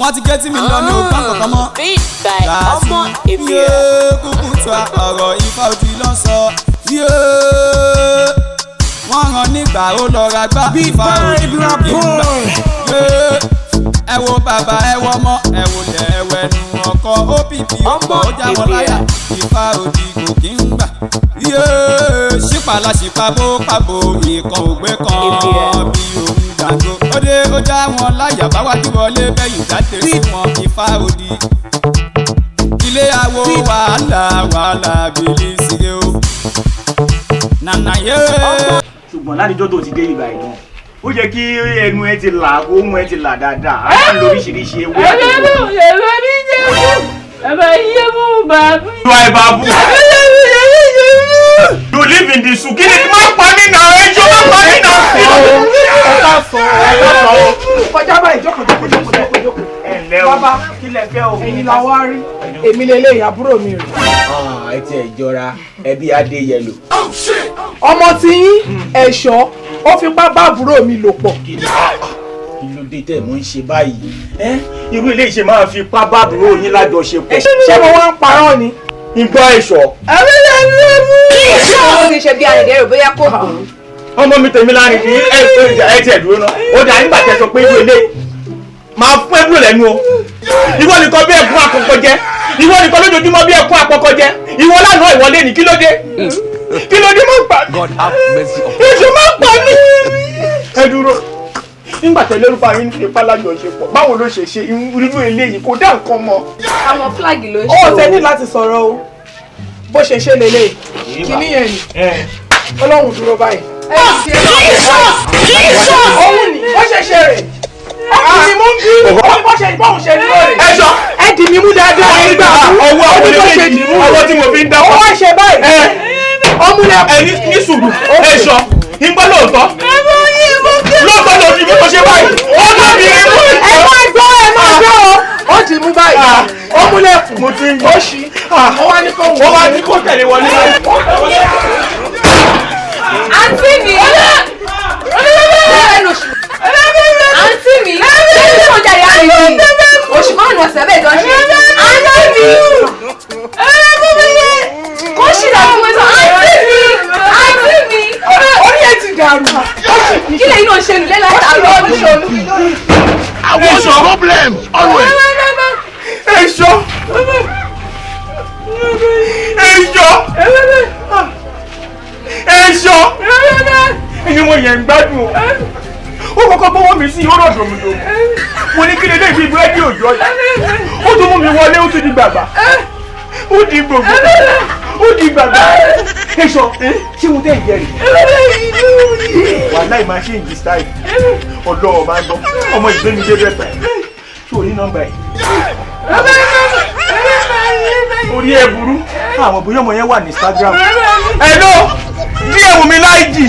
Wọ́n ti gé tí mi lọ, mi ò gbọ́ kankan mọ́. Beat by Ọmọ Èmi. Yé kúkú tó ọ̀rọ̀ Ifá òdì ló ń sọ. Yé wọ́n rán nígbà ó lọ ra gbá. Ifá òdì ló ń gbà. Yé ẹ wo bàbá, ẹ wo ọmọ, ẹ wo lẹ̀, ẹ wẹ̀nu ọkọ OPP ọkọ̀ ó já wọn láyà. Ifá òdì kò kí ń gbà. Yé ṣípàlà ṣípà bó pàbó ìkan ògbé kan bí òun gbàgbó. Ó dé, ó já wọn láyà, báwájú wọlé bẹ́yìn jáde sí wọn. Ifá òdì ilé awo wàhálà wàhálà bìlì síre o nànà yé. Ṣùgbọ́n látijọ́ tó ti dé ìgbà yìí náà, ó yẹ kí ẹnu ẹ ti là, ohun ẹ ti là dáadáa. A máa ń lo oríṣiríṣi ewé àti You are a babu. You live in the soup. Kí ni má pa mí náà? Ẹjọ́ má pa mí náà. Ẹ ká sọ. Ẹ ká sọ o. Kọjá báyìí, jókòó, jókòó, jókòó, jókòó, jókòó. Ẹ ǹlẹ́ o. Bàbá. Kí lẹ fẹ́ o? Ẹ̀yin la wá rí. Èmi lélẹ́yìí, àbúrò mi rè. Ẹ tiẹ̀ jọra, ẹbí adé yẹlò. Ọmọ tí yín ẹ̀ṣọ́, ó fipá bá àbúrò mi lò pọ̀. Kí ló dé tẹ̀ mọ́ ń ṣe báyìí? Ẹ irú ilé ìṣe máa fi ipá bá àbúrò yín lájọṣepọ̀? Ṣé mo wá ń parọ́ ni? Igbá ẹ̀ṣọ́. Ó ti ṣe bí arìnrìn bóyá kò gùn. Ọmọ mi tèmi láàrin kì í ẹ ẹ tiẹ̀ dúró náà. Ó dà, nígbà tẹ́ sọ pé irú ilé máa fún ẹbúrò lẹ́nu o. Ìwọ nìkan bí ẹkún àkọ́kọ́ jẹ́. Ìwọ nìkan lójoojúmọ́ bí ẹkún àkọ́kọ́ jẹ́. Ìwọ lánàá, ìwọ lé ní. Kí ló dé? Kí ló dé? Má pa mí. God have mercy upon Èso má pa mí. Ẹ dúró. Nígbà tẹ́lẹ̀ lórúkọ yín ní ipá lájọṣepọ̀, báwo ló ṣe ṣe irú eléyìí? Kò dá nǹkan mọ̀. Àwọn flag ló ń Ó ṣe. tẹ ní láti sọ̀rọ̀ o. Bó ṣe ṣe lélẹ̀ kíní yẹn ni Ọlọ́run dúró báyìí. Òun ni bó ṣe ṣe rè, ọkùnrin mú bí ó bó ṣe bóun ṣe dúró rè. Ẹ̀ṣọ́. Ẹ dì mí mú dáadáa, ẹ gbà mú. Ọwọ́ Ó ní bó ṣe dì mú. ọwọ́ tí mo fi ń dá Ó wá ṣe báyìí, ọmúlẹ̀. Ẹ ní sùúrù, ẹ̀ṣọ́ ń gbọ́. Lóòótọ́ lóòótọ́ ló di bí mo ṣe báyìí, ó ló di mú. Ẹ máa gbọ́, ẹ máa gbọ́ o. Ó dì mú báyìí, ó múlẹ̀ fún. Mo ti ń gbọ́. Ó ṣí, ó wá ní kó wọ́n. Ó wá ní kó tẹ̀lé wọlé. Àǹtí mi, àǹtí mi, ṣé ní mo jàre àrìndì oṣù 5 ọ̀sẹ̀ bẹ́ẹ̀ gan ṣe? Àǹtí mi, kó ṣì dà fún mi sọ. Àǹtí mi, àǹtí mi. Orí ẹ ti dàrú. Kí lèyìn náà ṣe nílẹ̀ látàárọ̀ ọdún ṣe olú. I want problems always. Ẹ̀ṣọ́, ẹ̀ṣọ́, ẹ̀ṣọ́, ẹ̀yin mo yẹn ń gbádùn o. Ó kọ́kọ́ gbọ́wọ́ mi sí, ó rọ̀ dòmùdòmù. Mo ní kí lè dé ibi búrẹ́dì òjò yìí. Ó tún mú mi wọlé, ó tún di gbàgbà, ó di gbogbo, ó di gbàgbà. Ẹ̀ṣọ́, ṣé mo tẹ́ ìjẹ́rìí wàhálà ìmáa ṣe ìjì style ọlọ́ọ̀ máa ń gbọ́ ọmọ ìgbéni dé bẹ́ẹ̀ pẹ́. Ṣé o ní nọ́mbà ẹ̀? Orí ẹ burú. Àwọn bóyá ọmọ yẹn wà ní Instagram. Hello, díẹ̀ wù mí láì jì.